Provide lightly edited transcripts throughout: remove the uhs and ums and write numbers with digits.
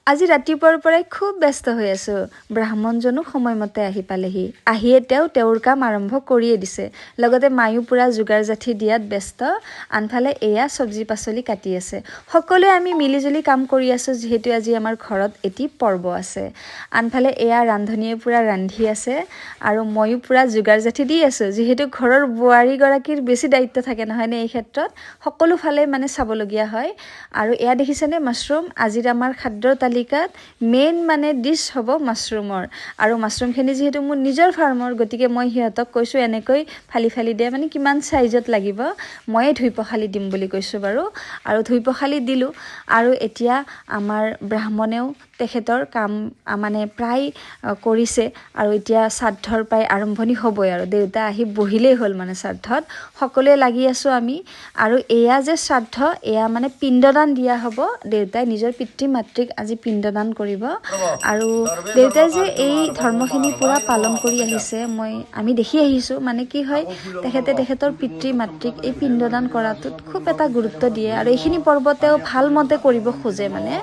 আজি ৰাতিপুৱাৰ পৰাই খুব ব্যস্ত হৈ আছোঁ। ব্ৰাহ্মণজনো সময়মতে আহি পালেহি। আহিয়ে তেওঁ তেওঁৰ কাম আৰম্ভ কৰিয়ে দিছে। লগতে মায়ো পূৰা যোগাৰ জাঠি দিয়াত ব্যস্ত। আনফালে এয়া চব্জি পাচলি কাটি আছে। সকলোৱে আমি মিলিজুলি কাম কৰি আছোঁ, যিহেতু আজি আমাৰ ঘৰত এটি পৰ্ব আছে। আনফালে এয়া ৰান্ধনীয়ে পূৰা ৰান্ধি আছে আৰু ময়ো পূৰা যোগাৰ জাঠি দি আছোঁ। যিহেতু ঘৰৰ বোৱাৰীগৰাকীৰ বেছি দায়িত্ব থাকে নহয়নে, এই ক্ষেত্ৰত সকলোফালে মানে চাবলগীয়া হয়। আৰু এয়া দেখিছেনে মাছৰুম, আজিৰ আমাৰ খাদ্যৰ তালিকাত মেইন মানে ডিছ হ'ব মাছৰুমৰ। আৰু মাছৰুমখিনি যিহেতু মোৰ নিজৰ ফাৰ্মৰ, গতিকে মই সিহঁতক কৈছোঁ এনেকৈ ফালি ফালি দিয়ে, মানে কিমান চাইজত লাগিব ময়ে ধুই পখালি দিম বুলি কৈছোঁ বাৰু। আৰু ধুই পখালি দিলোঁ। আৰু এতিয়া আমাৰ ব্ৰাহ্মণেও তেখেতৰ কাম মানে প্ৰায় কৰিছে। আৰু এতিয়া শ্ৰাদ্ধৰ প্ৰায় আৰম্ভণি হ'বই আৰু দেউতা আহি বহিলেই হ'ল মানে শ্ৰাদ্ধত সকলোৱে লাগি আছোঁ আমি। আৰু এয়া যে শ্ৰাদ্ধ, এয়া মানে পিণ্ডদান দিয়া হ'ব। দেউতাই নিজৰ পিতৃ মাতৃক আজি পিণ্ডদান কৰিব। আৰু দেউতাই যে এই ধৰ্মখিনি পূৰা পালন কৰি আহিছে, আমি দেখি আহিছোঁ। মানে কি হয়, তেখেতে তেখেতৰ পিতৃ মাতৃক এই পিণ্ডদান কৰাটোত খুব এটা গুৰুত্ব দিয়ে। আৰু এইখিনি পৰ্ব তেওঁ ভালমতে কৰিব খোজে। মানে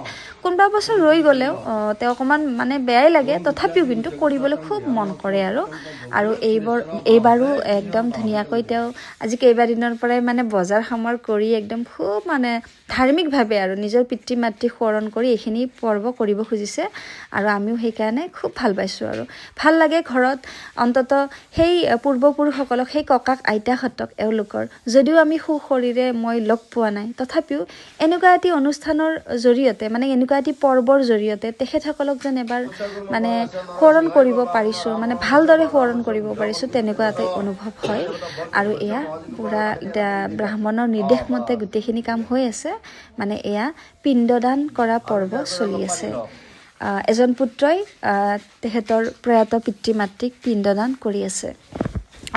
কোনোবা বছৰ ৰৈ গ'লেও তেওঁ অকণমান মানে বেয়াই লাগে, তথাপিও কিন্তু কৰিবলৈ খুব মন কৰে। আৰু আৰু এইবাৰো একদম ধুনীয়াকৈ তেওঁ আজি কেইবাদিনৰ পৰাই মানে বজাৰ সমাৰ কৰি একদম খুব মানে ধাৰ্মিকভাৱে আৰু নিজৰ পিতৃ মাতৃক সোঁৱৰণ কৰি এইখিনি পৰ্ব কৰিব খুজিছে। আৰু আমিও সেইকাৰণে খুব ভাল পাইছোঁ। আৰু ভাল লাগে ঘৰত অন্ততঃ সেই পূৰ্বপুৰুষসকলক, সেই ককাক আইতাহঁতক, এওঁলোকৰ যদিও আমি সুশৰীৰে মই লগ পোৱা নাই, তথাপিও এনেকুৱা এটি অনুষ্ঠানৰ জৰিয়তে, মানে এনেকুৱা এটি পৰ্বৰ জৰিয়তে তেখেতসকলক যেন এবাৰ মানে সোঁৱৰণ কৰিব পাৰিছোঁ, মানে ভালদৰে সোঁৱৰণ কৰিব পাৰিছোঁ, তেনেকুৱা এটা অনুভৱ হয়। আৰু এয়া পূৰা ব্ৰাহ্মণৰ নিৰ্দেশ মতে গোটেইখিনি কাম হৈ আছে। মানে এয়া পিণ্ডদান কৰা পৰ্ব চলি আছে। এজন পুত্ৰই তেখেতৰ প্ৰয়াত পিতৃ মাতৃক পিণ্ডদান কৰি আছে।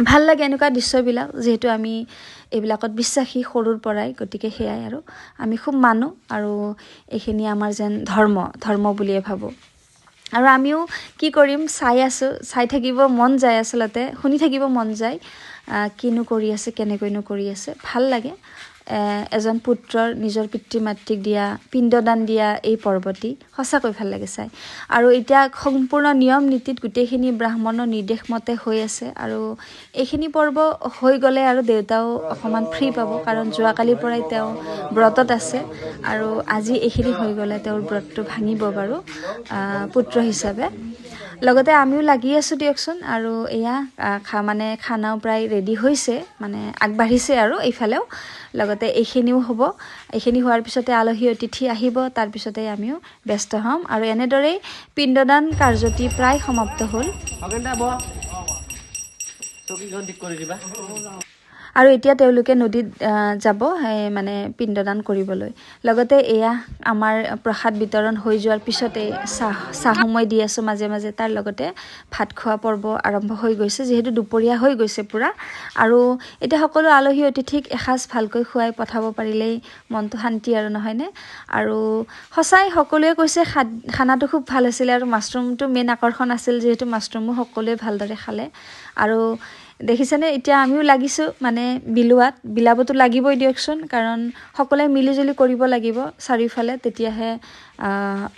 ভাল লাগে এনেকুৱা দৃশ্যবিলাক, যিহেতু আমি এইবিলাকত বিশ্বাসী সৰুৰ পৰাই, গতিকে সেয়াই আৰু আমি খুব মানো। আৰু এইখিনি আমাৰ যেন ধৰ্ম বুলিয়ে ভাবোঁ। আৰু আমিও কি কৰিম, চাই আছোঁ, চাই থাকিব মন যায়, আচলতে শুনি থাকিব মন যায়, কিনো কৰি আছে, কেনেকৈনো কৰি আছে, ভাল লাগে। এজন পুত্ৰৰ নিজৰ পিতৃ মাতৃক দিয়া পিণ্ডদান দিয়া এই পৰ্বটি সঁচাকৈ ভাল লাগে চাই। আৰু এতিয়া সম্পূৰ্ণ নিয়ম নীতিত গোটেইখিনি ব্ৰাহ্মণৰ নিৰ্দেশ মতে হৈ আছে। আৰু এইখিনি পৰ্ব হৈ গ'লে আৰু দেউতাও অকণমান ফ্ৰী পাব, কাৰণ যোৱাকালিৰ পৰাই তেওঁ ব্ৰতত আছে। আৰু আজি এইখিনি হৈ গ'লে তেওঁৰ ব্ৰতটো ভাঙিব বাৰু পুত্ৰ হিচাপে। লগতে আমিও লাগি আছোঁ দিয়কচোন। আৰু এয়া মানে খানাও প্ৰায় ৰেডি হৈছে, মানে আগবাঢ়িছে আৰু এইফালেও। লগতে এইখিনিও হ'ব, এইখিনি হোৱাৰ পিছতে আলহী অতিথি আহিব, তাৰপিছতে আমিও ব্যস্ত হ'ম। আৰু এনেদৰেই পিণ্ডদান কাৰ্যটি প্ৰায় সমাপ্ত হ'ল। আৰু এতিয়া তেওঁলোকে নদীত যাব মানে পিণ্ডদান কৰিবলৈ। লগতে এয়া আমাৰ প্ৰসাদ বিতৰণ হৈ যোৱাৰ পিছতে চাহ মই দি আছোঁ মাজে মাজে। তাৰ লগতে ভাত খোৱা পৰ্ব আৰম্ভ হৈ গৈছে, যিহেতু দুপৰীয়া হৈ গৈছে পূৰা। আৰু এতিয়া সকলো আলহী অতিথিক এসাঁজ ভালকৈ খুৱাই পঠাব পাৰিলেই মনটো শান্তি আৰু নহয়নে। আৰু সঁচাই সকলোৱে কৈছে খানাটো খুব ভাল আছিলে। আৰু মাছৰুমটো মেইন আকৰ্ষণ আছিল, যিহেতু মাছৰুমো সকলোৱে ভালদৰে খালে। আৰু দেখিছেনে এতিয়া আমিও লাগিছোঁ মানে বিলোৱাত, বিলাবতো লাগিবই দিয়কচোন, কাৰণ সকলোৱে মিলিজুলি কৰিব লাগিব চাৰিওফালে, তেতিয়াহে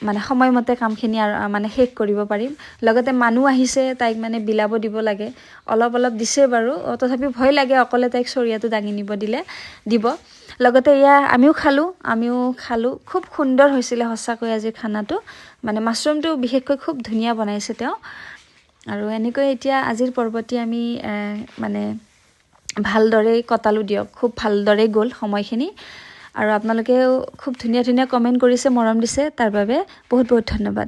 মানে সময়মতে কামখিনি মানে শেষ কৰিব পাৰিম। লগতে মানুহ আহিছে, তাইক মানে বিলাব দিব লাগে, অলপ অলপ দিছে বাৰু, তথাপিও ভয় লাগে অকলে তাইক চৰিয়াটো দাঙি নিব দিলে দিব। লগতে এয়া আমিও খালোঁ, খুব সুন্দৰ হৈছিলে সঁচাকৈ আজিৰ খানাটো। মানে মাছৰুমটো বিশেষকৈ খুব ধুনীয়া বনাইছে তেওঁ। আৰু এনেকৈ এতিয়া আজিৰ পৰ্বটি আমি মানে ভালদৰেই কটালোঁ দিয়ক, খুব ভালদৰেই গ'ল সময়খিনি। আৰু আপোনালোকেও খুব ধুনীয়া ধুনীয়া কমেণ্ট কৰিছে, মৰম দিছে, তাৰ বাবে বহুত বহুত ধন্যবাদ।